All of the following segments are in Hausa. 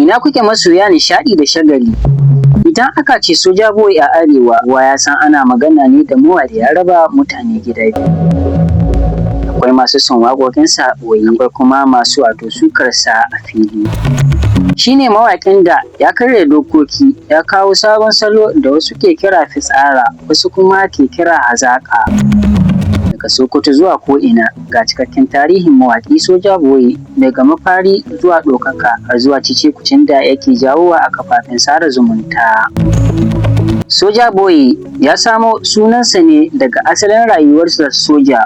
Ina kuke, masoya nishaɗi da shagali? Idan aka ce Soja Boy a Arewa, kowa ya san ana magana ne da mawaƙi ya raba mutane gida biyu. Akwai masu son waƙoƙinsa a ɓoye, akwai kuma masu wato sukarsa a fili. Shi ne mawaƙin da ya karya dokoki, ya kawo sabon salo da wasu ke kira fitsara, wasu kuma ke kira hazaƙa. Daga Sokoto zuwa ko'ina, ga cikakken tarihin mawaƙi Soja Boy, daga mafari zuwa ɗaukaka har zuwa cece-kucen da yake jawowa a kafafen sada zumunta. Soja Boy ya samo sunansa ne daga asalin rayuwarsa soja.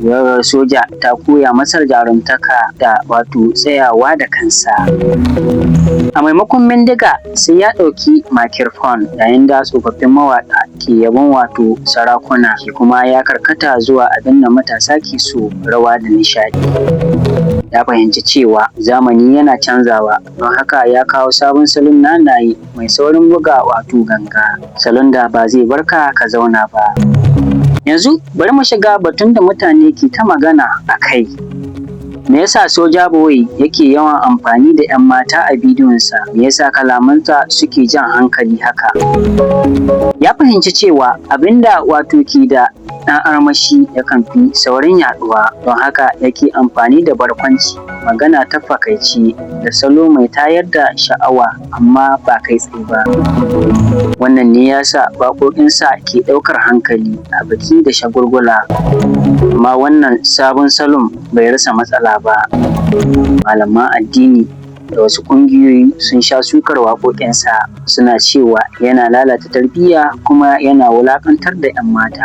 Rayuwar soja ta koya masa jarumtaka da wato tsayawa da kansa. A maimakon bindiga, sai ya ɗauki microphone. Yayin da tsofaffin mawaƙa ke yabon wato sarakuna, shi kuma ya karkata zuwa abin da matasa ke so, rawa da nishaɗi. Ya fahimci cewa zamani yana canzawa, don haka ya kawo sabon salon nanaye mai saurin buga wato ganga, salon da ba zai barka ka zauna ba. Yanzu bari mu shiga batun da mutane ke ta magana a kai. Me yasa Soja Boy yake yawan amfani da 'yan mata a bidiyonsa? Me yasa kalamansa suke jan hankali haka? Ya fahimci cewa abinda wato ke da ɗan armashi yakan fi saurin yaɗuwa, don haka yake amfani da barkwanci, magana ta fakaici da salo mai tayar da sha'awa, amma ba kai tsaye ba. Wannan ne ya sa waƙoƙinsa ke ɗaukar hankali a biki da shagulgula. Amma wannan sabon salon bai rasa matsala ba. Malaman addini da wasu ƙungiyoyi sun sha sukar waƙoƙinsa, suna cewa yana lalata tarbiyya kuma yana wulaƙantar da 'yan mata.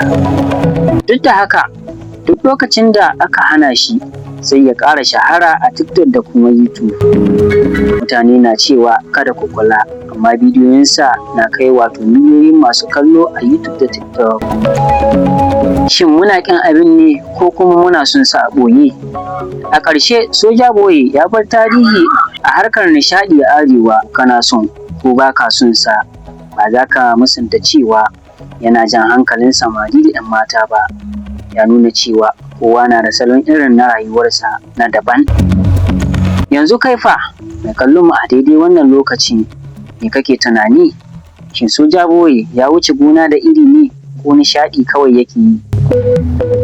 Duk da haka, duk lokacin da aka hana shi, sai ya ƙara shahara a TikTok da kuma YouTube. Mutane na cewa kada ku kula, amma bidiyoyinsa na kai wato miliyoyin masu kallo a YouTube da TikTok. Shin muna ƙin abin ne ko kuma muna son sa a ɓoye? A ƙarshe, Soja Boy ya bar tarihi a harkar nishaɗi a Arewa. Kana son ko ba ka son sa, ba za ka musanta cewa yana jan hankalin samari da 'yan mata ba. Ya nuna cewa kowa na da salon irin na rayuwarsa na daban. Yanzu kai fa, mai kallon mu a daidai wannan lokaci, me kake tunani? Shin Soja Boy ya wuce gona da iri ne ko nishaɗi kawai yake yi?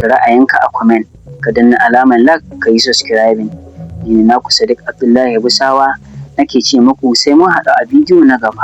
Da ra'ayinka a comment, ka danna alamar like, ka yi subscribing. Ni ne naku Sadiq Abdullahi Busawa, nake ce muku sai mun haɗu a bidiyo na gaba.